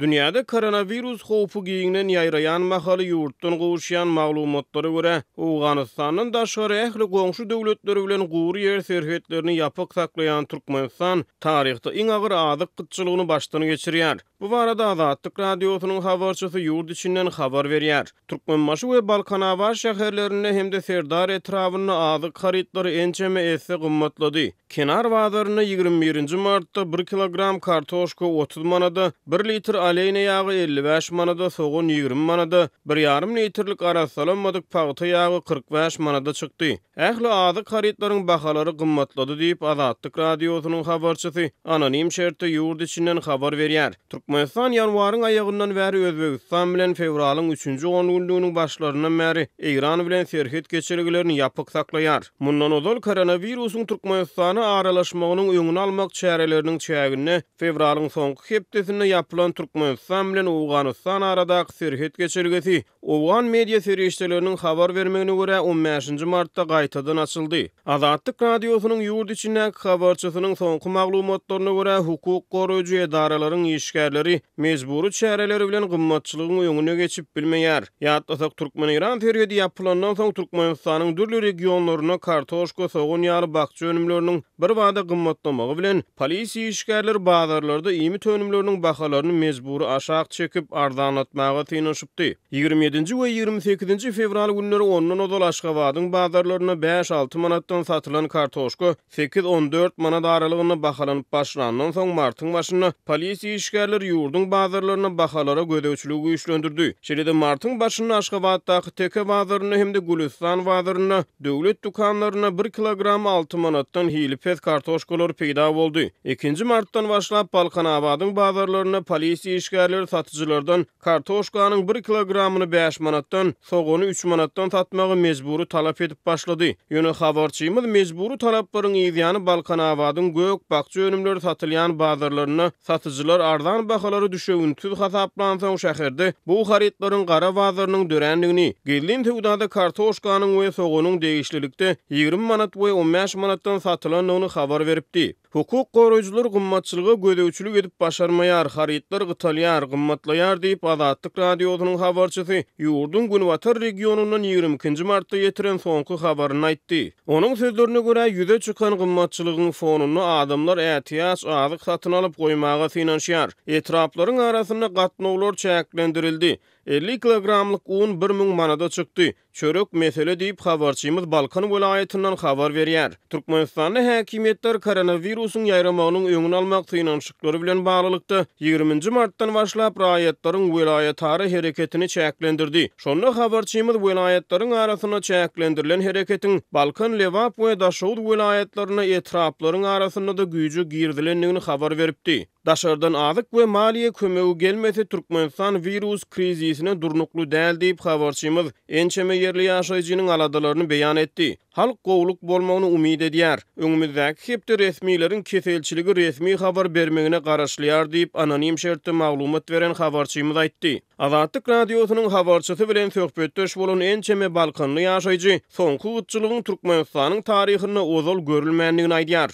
Dünýäde koronawirus howpy giňden ýaýraýan mahaly ýurtdan gowuşýan maglumatlara görä, Owganystandan daşgary ähli goňşy döwletleri bilen gury ýer serhetlerini ýapyk saklaýan Türkmenistan taryhda iň agyr azyk gytçylygyny başdan geçirýär. Bu barada Azatlyk Radiosynyň habarçysy ýurt içinden habar berýär. Türkmenbaşy we Balkanabat şäherlerinde hem-de Serdar etrabynda azyk harytlary ençeme esse gymmatlady. Kenar bazarynda 21 nji martda bir kilogram kartoşka 30 manada, bir litr aleýna ýagy 55 manada, sogan 20 manada, bir ýarym litrlik arassalanmadyk pagta ýagy 45 manada çykdy. Ähli azyk harytlaryň bahalary gymmatlady diýip, Azatlyk Radiosynyň habarçysy anonim şertde ýurt içinden habar berýär. Türkmenistan ýanwaryň aýagyndan bäri Özbegistan bilen, fewralyň üçünji ongünlüginiň başlaryndan bäri Eýran bilen serhet geçelgelerini ýapyk saklaýar. Mundan ozal, koronawirusyň Türkmenistana aralaşmagynyň öňüni almak çäreleriniň çäginde fewralyň soňky hepdesinde ýapylan Türkmenistan bilen Owganystan aradaky serhet geçelgesi Owgan media serişdeleriniň habar bermegine görä, on bäşinji martda gaýtadan açyldy. Azatlyk Radiosynyň ýurt içindäki habarçysynyň soňky maglumatlaryna görä, hukuk goraýjy edaralaryň işgärleri mejbury çäreleri bilen gymmatçylygyň öňüne geçip bilmeýär. Ýatlasak, türkmen-eýran serhedi ýapylandan soň Türkmenistanyň dürli regionlarynda kartoşka, sogan ýaly bakja önümleriniň birbada gymmatlamagy bilen, Polisiýa işgärleri bazarlarda iýmit önümleriniň bahalaryny mejbury aşak çekip, arzanlatmaga synanyşypdy. 27-nji we 28-nji fewral günleri ondan ozal Aşgabadyň bazarlarynda bäş-alty manatdan satylan kartoşka sekiz-on dört manat aralygynda bahalanyp başlandan soň, martyň başynda polisiýa işgärleri ýurduň bazarlarynda bahalara gözegçiligi güýçlendirdi. Şeýle-de martyň başynda Aşgabatdaky Teke bazarynda hem-de Gülüstan bazarynda Döwlet dükanlarynda bir kilogramy alty manatdan hili pes kartoşkalar peýda boldy. Ikinji martdan başlap Balkanabadyň bazarlarynda polisiýa işgärleri satyjylardan kartoşkanyň bir kilogramyny bäş manatdan, sogany üç manatdan satmagy mejbury talap edip başlady. Ýöne habarçymyz mejbury talaplaryň yzýany Balkanabadyň gök-bakja önümleri satylýan bazarlarynda Satyjylar arzan bahalary düşewüntsiz hasaplansoň, şäherde bu harytlaryň gara bazarynyň dörändigini, gizlin söwdada kartoşkanyň we soganyň degişlilikde 20 manat we 15 manatdan satylandygyny habar beripdi. Hukuk goraýjylar gymmatçylyga gözegçilik edip başarmaýar, harytlar gytalýar, gymmatlaýar diýip, Azatlyk Radiosynyň habarçysy ýurduň günbatar regionyndan 22-nji martda ýetiren soňky habarynda aýtdy. Onuň sözlerine görä, ýüze çykan gymmatçylygyň fonunda adamlar ätiýaç azyk satyn alyp goýmaga synanyşýar. Etraplaryň arasynda gatnawlar çäklendirildi. 50 kilogramlyk un 1000 manada çykdy. Çörek mesele diýip, habarçymyz Balkan welaýatyndan habar berýär. Türkmenistanda häkimiýetler koronawirusyň ýaýramagynyň öňüni almak synanyşyklary bilen baglylykda, ýigriminji martdan başlap raýatlaryň welaýatara hereketini çäklendirdi. Şonda habarçymyz welaýatlaryň arasynda çäklendirilen hereketiň Balkan, Lebap we Daşoguz welaýatlarynda etraplaryň arasynda-da güýje girizilendigini habar beripdi. Daşardan azyk we maliýe kömegi gelmese, Türkmenistan wirus krizisine durnukly däl diýip, habarçymyz ençeme ýerli ýaşaýjynyň aladalaryny beýan etdi. Halk gowulyk bolmagyny umyt edýär. Öňümizdäki hepde resmileriň keselçiligi resmi habar bermegine garaşylýar diýip, anonim şertde maglumat beren habarçymyz aýtdy. Azatlyk Radiosynyň habarçysy bilen söhbetdeş bolan ençeme balkanly ýaşaýjy soňky gytçylygyň Türkmenistanyň taryhynda ozal görülmändigini aýdýar.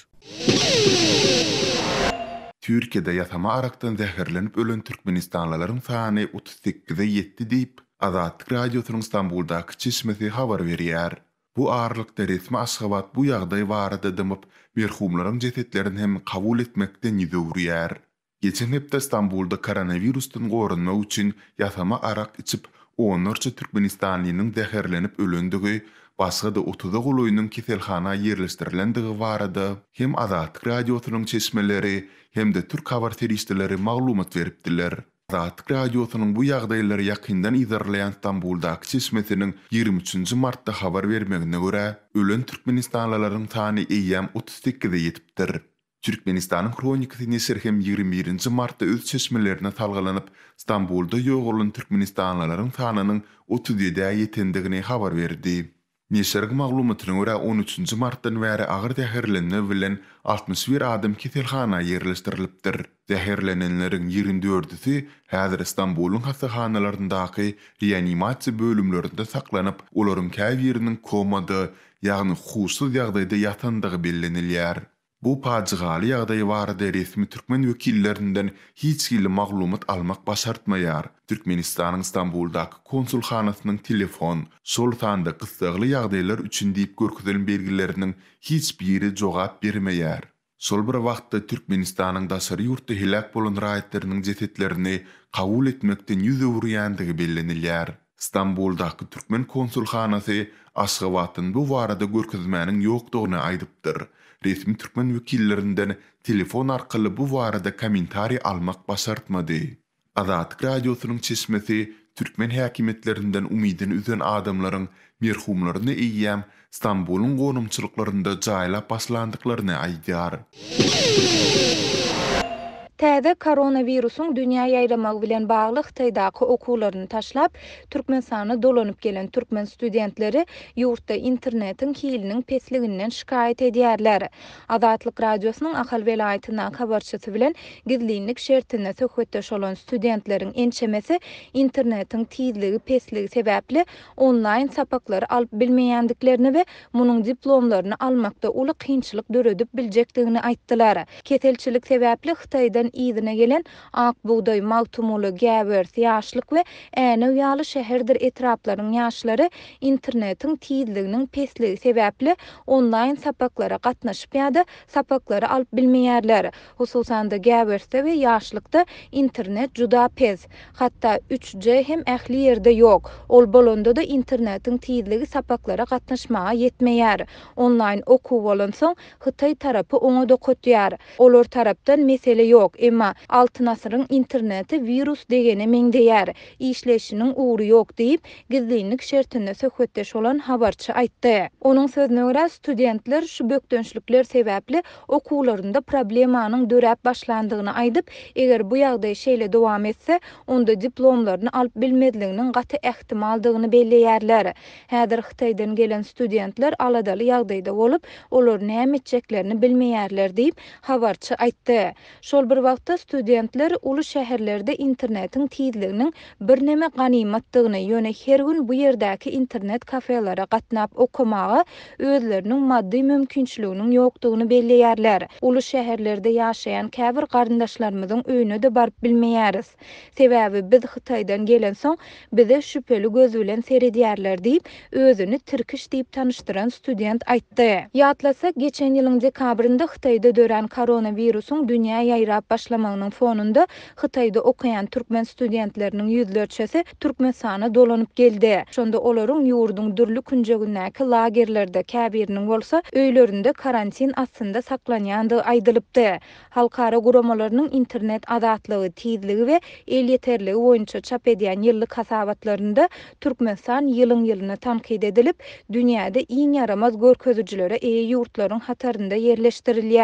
Türkiýede ýasama arakdan zäherlenip ölen türkmenistanlylaryň sany 38-e ýetdi diýip, Azatlyk Radiosynyň Stambuldaky çeşmesi habar berýär. Bu aralykda resmi Aşgabat bu ýagdaý barada dymyp, merhumlaryň jesetlerini hem kabul etmekden ýüz öwürýär. Geçen hepde Stambulda koronawirusdan goranmak üçin ýasama arak içip, onlarça türkmenistanlynyň zäherlenip ölendigi, başga-da otuza golaýynyň keselhana ýerleşdirilendigi barada hem Azatlyk Radiosynyň çeşmeleri, hem-de türk habar serişdeleri maglumat beripdiler. Azatlyk Radiosynyň bu ýagdaýlary ýakyndan yzarlaýan Stambuldaky çeşmesiniň 23 nji martda habar bermegine görä, ölen türkmenistanlylaryň sany eýýäm 38-e ýetipdir. Türkmenistanyň Hronikasy neşiri hem 21 nji martda öz çeşmelerine salgylanyp, Stambulda ýogalan türkmenistanlylaryň sanynyň 37-ä ýetendigini habar berdi. Neşiriň maglumatyna görä, on üçünji martdan bäri agyr zäherlenme bilen 61 adam keselhana ýerleşdirilipdir. Zäherlenenleriň ýigrimi dördüsi häzir Stambulyň hassahanalaryndaky reanimasiýa bölümlerinde saklanyp, olaryň käbiriniň komada, ýagny huşsuz ýagdaýda ýatandygy bellenilýär. Bu pajygaly ýagdaý barada resmi türkmen wekillerinden hiç hili maglumat almak başartmaýar. Türkmenistanyň Stambuldaky konsulhanasynyň telefon, şol sanda gyssagly ýagdaýlar üçin diýip görkezilen belgileriniň hiç biri jogap bermeýär. Şol bir wagtda Türkmenistanyň daşary ýurtda heläk bolan raýatlarynyň jesetlerini kabul etmekden ýüz öwürýändigi bellenilýär. Stambuldaky türkmen konsulhanasy Aşgabatdan bu barada görkezmäniň ýokdugyny aýdypdyr. Resmi türkmen wekillerinden telefon arkaly bu barada kommentariý almak başartmady. Azatlyk Radiosynyň çeşmesi türkmen häkimiýetlerinden umydyny üzen adamlaryň merhumlaryny eýýäm Stambulyň gonamçylyklarynda jaýlap başlandyklaryny aýdýar. Täze koronawirusyň dünýä ýaýramagy bilen bagly Hytaýdaky okuwlaryny taşlap, Türkmenistana dolanyp gelen türkmen studentleri ýurtda internetiň hiliniň pesliginden şikaýat edýärler. Azatlyk Radiosynyň Ahal welaýatyndaky habarçysy bilen gizlinlik şertinde söhbetdeş bolan studentleriň ençemesi internetiň tizligi pesligi sebäpli onlaýn sapaklary alyp bilmeýändiklerini we munuň diplomlaryny almakda uly kynçylyk döredip biljekdigini aýtdylar. Keselçilik sebäpli Hytaýdan yzyna gelen Ak bugdaý, Magtymguly, Gäwers, Ýaşlyk we Änew ýaly şäherdir etraplaryň ýaşlary internetiň tizliginiň pesligi sebäpli onlaýn sapaklara gatnaşyp ýa-da sapaklary alyp bilmeýärler. Hususan-da, Gäwersde we Ýaşlykda internet juda pes. Hatda üç G hem ähli ýerde ýok. Ol bolanda-da internetiň tizligi sapaklara gatnaşmaga ýetmeýär. Onlaýn okuw bolansoň, hytaý tarapy oňat okatýar. Olar tarapdan mesele ýok, emma Altyn asyryň interneti wirus degene meňzeýär, işleýşiniň ugry ýok diýip, gizlinlik şertinde söhbetdeş bolan habarçy aýtdy. Onuň sözüne görä, studentler şu bökdençlikler sebäpli okuwlarynda problemanyň döräp başlandygyny aýdyp, eger bu ýagdaý şeýle dowam etse, onda diplomlaryny alyp bilmezliginiň gaty ähtimaldygyny belleýärler. Häzir Hytaýdan gelen studentler aladaly ýagdaýda bolup, olar näme etjeklerini bilmeýärler diýip, habarçy aýtdy. Şol bir wagtda, studentler uly şäherlerde internetiň tizliginiň birneme ganymatdygyny, ýöne her gün bu ýerdäki internet kafelere gatnap okamaga özleriniň maddy mümkinçiliginiň ýokdugyny belleýärler. Uly şäherlerde ýaşaýan käbir garyndaşlarymyzyň öýüne-de baryp bilmeýäris. Sebäbi biz Hytaýdan gelensoň, bize şübheli göz bilen seredýärler diýip, özüni Tirkiş diýip tanyşdyran student aýtdy. Ýatlasak, geçen ýylyň dekabrynda Hytaýda dörän koronawirusyň dünýä ýaýrap başlamagynyň fonunda Hytaýda okaýan türkmen studentleriniň ýüzlerçesi Türkmenistana dolanyp geldi. Şonda olaryň ýurduň dürli künjegindäki lagerlerde, käbiriniň bolsa öýlerinde karantin astynda saklanýandygy aýdylypdy. Halkara guramalarynyň internet azatlygy, tizligi we elýeterligi boýunça çap edýän ýyllyk hasabatlarynda Türkmenistan ýylyň-ýylyna tankyt edilip, dünýäde iň ýaramaz görkezijilere eýe ýurtlaryň hatarynda ýerleşdirilýär.